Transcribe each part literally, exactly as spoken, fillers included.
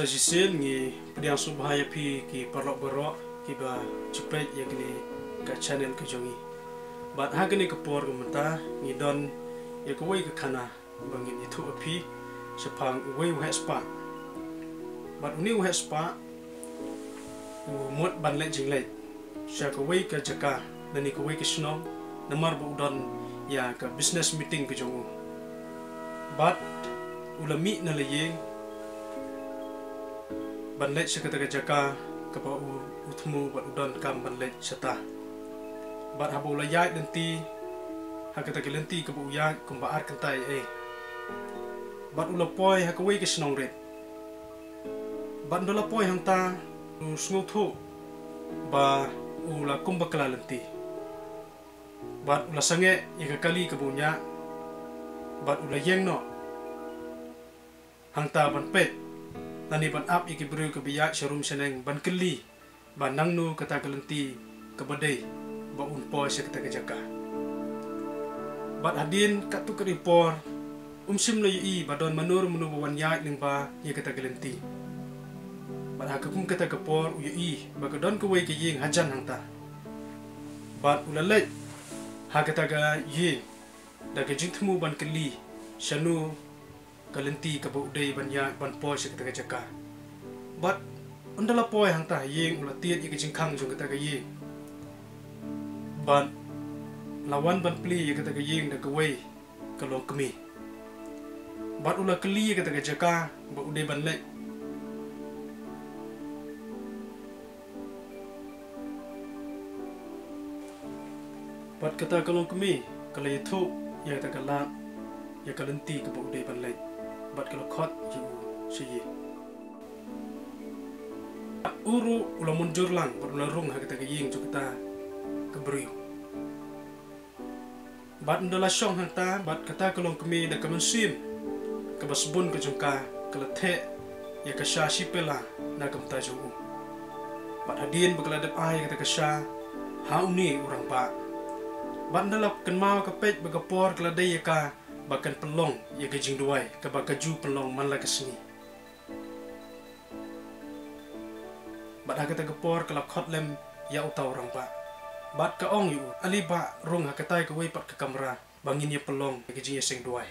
Shisien ngi pdiang sngewbha ïa phi ki paralok baroh kiba ju peit ïa kane ka channel ka jong ngi. Bad ha kane ka por ka mynta ngi don ïa kawei ka khana ba ngin ïathuh ïa phi shaphang uwei u heh spah. Bad une u heh spah u mut ban leit jingleit sha kawei ka jaka lane kawei ka shnong, namar ba u don ïa ka business meeting ka jong u. Bad u la mih na la ïing ban leit sha kata ka jaka kaba u, u thmu bad u donkam ban leit shata. Bad haba u la ïaid lynti ha kata ka lynti kaba u ïaid kumba ar kynta ei ei, bad u la poi ha kawei ka shnong rit. Bad ynda la poi hangta u sngewthuh ba u la kumba kylla lynti. Bad u la sangeh ïa ka kali kaba u ñiah bad u la ïeng noh hangta ban peit lane ban ap ïa ki briew kiba ïaid sha rum sha neng ban kylli ba nangno kata ka lynti kaba dei ba un poi sha kata ka jaka. Bad hadien katto katne por um shym la ïohi ba don mano mano ba wan ïaid lyngba ïa kata ka lynti. Bad ha ka kum kata ka por u ïohi ba ka don kawei ka ïing hajan hangta. Bad u la leit ha kata ka ïing da ka jingthmu ban kylli shano ka lynti kaba u dei ban ïaid ban poi sha kata ka jaka. Bad ynda la poi hangta ha ïing u la tied ïa ka jingkhang jong kata ka ïing. Bad la wan ban plie ïa kata ka ïing da kawei ka longkmie. Bad u la kylli ïa kata ka jaka ba u dei ban leit. Bad kata ka longkmie ka la ïathuh ïa kata ka lad ïa ka lynti kaba u dei ban leit. Bad ka la khot ïa u sha ïing. U ruh u la mynjur lang bad u la rung ha kata ka ïing jong kata ka briew. Bad ynda la shong hangta bad kata ka longkmie da ka mynsiem kaba sbun ka jong ka ka la theh ïa ka sha shi pela na ka bynta jong u. Bad hadien ba ka la dep ai kata ka sha ha une u rangbah. Bad ynda la kynmaw ka peit ba ka por ka la dei ïa ka ba kan pynlong ïa ka jingduwai kaba ka ju pynlong man la ka sngi. Bad ha kata ka por ka la khot lem ïa uta u rangbah. Bad ka ong ïa u, ale bah, rung ha katai kawei pat ka kamra ba ngin ïa pynlong ïa ka jingïaseng duwai.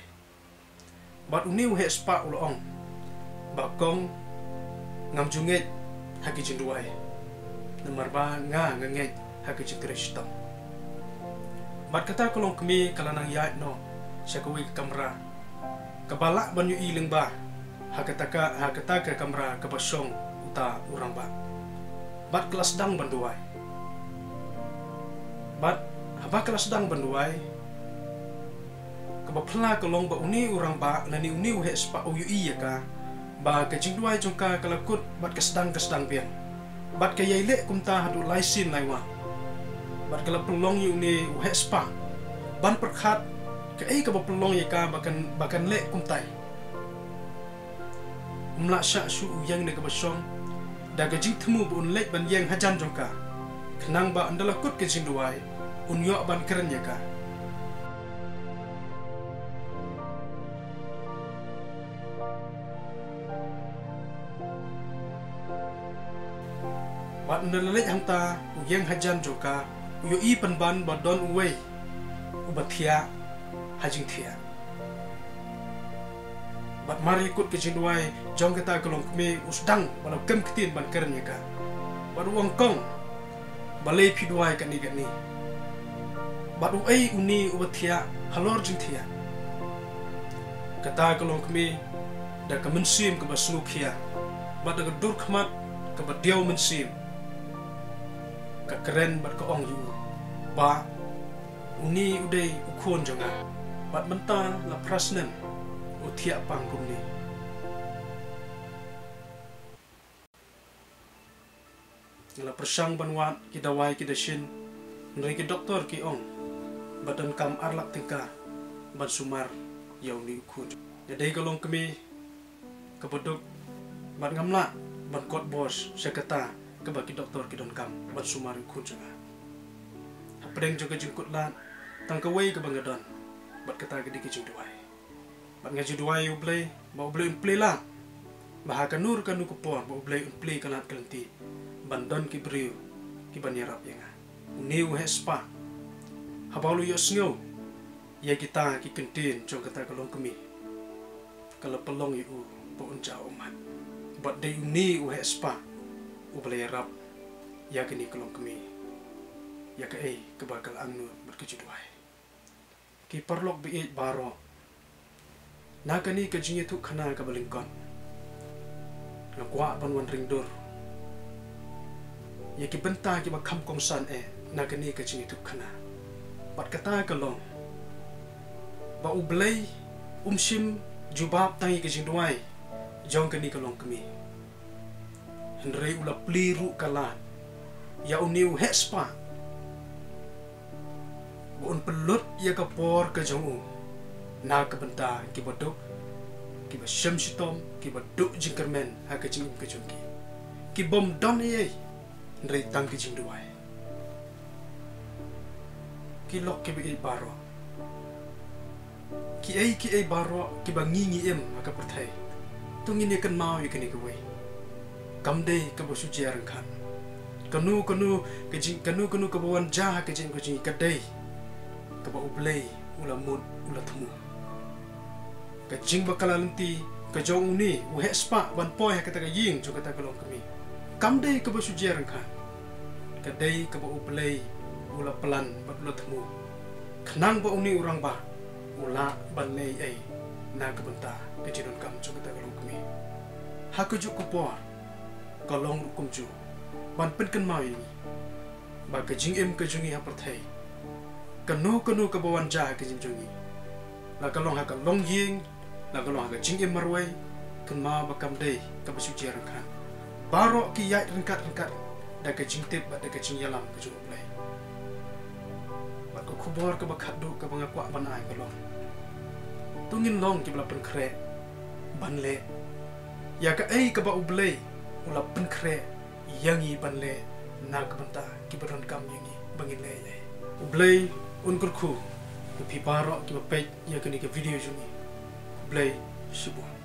Bad une u heh spah u la ong, bah kong, ngam ju ngeit ha ka jingduwai, namar ba nga nga ngeit ha ka jingtrei shitom. Bad kata ka longkmie ka la nang ïaid noh sha kawei ka kamra kaba lah ban ïohi lyngba ha kata ka, ha kata ka kamra kaba shong uta u rangbah. Bad ka la sdang ban duwai. Bad haba ka la sdang ban duwai, kaba phylla ka long ba une u rangbah lane une u heh spah u ïohi ïa ka ba ka jingduwai jong ka ka la kut bad ka sdang, ka sdang biang. Bad ka ïai leh kumta haduh lai sien lai wah. Bad ka la pynlong ïa une u heh spah ban pyrkhat kaei kaba pynlong ïa ka ba kan, ba kan leh kumtai. Um lah shah shuh u ïeng na kaba shong da ka jingthmu ba un leit ban ïeng hajan jong ka, khnang ba ynda la kut ka jingduwai un ïoh ban kren ïa ka. Bad ynda la leit hangta u ïeng hajan jong ka, u ïohi pynban ba don uwei uba thiah ha jingthiah. Bad mar ïa kut ka jingduwai jong kata ka longkmie, u sdang bad u kem ktien ban kren ïa ka. Bad u ong, kong, balei phi duwai kane kane? Bad uei une uba thiah halor jingthiah? Kata ka longkmie da ka mynsiem kaba sngewkhia bad da ka dur khmat kaba diaw mynsiem, ka kren bad ka ong ïa u, bah, une u dei u khun jong nga. Bad mynta la phra snem u thiah pang kumne. Nga la pyrshang ban wad ki dawai ki dashin, hynrei ki doktor ki ong ba donkam ar lak tyngka ban sumar ïa une u khun. Nga dei ka longkmie kaba duk bad ngam lah ban kot bor sha kata kaba ki doktor ki donkam ban sumar ïa u khun jong nga. Hapdeng jong ka jingkut lad tang kawei kaba nga don bad kata ka dei ka jingduwai. Bad nga ju duwai ïa U Blei ba U Blei un plie lad ba ha kano kano ka por ba U Blei un plie ka lad ka lynti ban don ki briew ki ban ïarap ïa nga. Une u heh spah, haba u la ïohsngew ïa kita ki kyntien jong kata ka longkmie, ka la pynlong ïa u ba un jah ummat. Bad dei une u heh spah uba la ïarap ïa kane ka longkmie ïa kaei kaba ka la angnud bad ka jingduwai. Ki paralok ba ïeit baroh, na kane ka jingïathuhkhana kaba lyngkot, nga kwah ban wan ring dur ïa ki bynta kiba kham kongsan eh na kane ka jingïathuhkhana. Bad kata ka long ba U Blei um shym jubab tang ïa ka jingduwai jong kane ka longkmie, hynrei u la plie ruh ka lad ïa une u heh spah ba un pynlut ïa ka por ka jong u na ka bynta kiba duk, kiba shem shitom, kiba duh jingkyrmen ha ka jingim ka jong ki, ki bym don ei ei hynrei tang ki jingduwai. Ki lok kiba ïeit baroh, kiei kiei baroh kiba ngi ngi im ha ka pyrthei, to ngin ïa kynmaw ïa kane kawei: kam dei kaba shu jia ryngkat. Kano kano ka jing, kano kano kaba wan jia ha ka jingim ka jong ngi, ka dei kaba U Blei u la mut, u la thmu. Ka jingbakla lynti ka jong une u heh spah ban poi ha kata ka ïing jong kata ka longkmie, kam dei kaba shu jia ryngkat. Ka dei kaba U Blei u la plan bad u la thmu, khnang ba une u rangbah u lah ban leh ei ei na ka bynta ka jingdonkam jong kata ka longkmie. Ha kajuh ka por ka long ruh kumjuh ban pynkynmaw ïa ngi ba ka jingim ka jong ngi ha pyrthei, kano kano kaba wan jia ha ka jingim jong ngi, la ka long ha ka longïing, la ka long ha ka jingim marwei, kynmaw ba kam dei kaba shu jia ryngkat. Baroh ki ïaid ryngkat ryngkat da ka jingtip bad da ka jingïalam ka jong U Blei. Bad ka khubor kaba khatduh kaba nga kwah ban ai ka long, to ngin long kiba la pynkhreh ban leh ïa kaei kaba U Blei u la pynkhreh ïa ngi ban leh na ka bynta kiba donkam ïa ngi ba ngin leh ei ei. U Blei un kyrkhu ïa phi baroh kiba peit ïa kane ka video jong ngi. Blei shibun.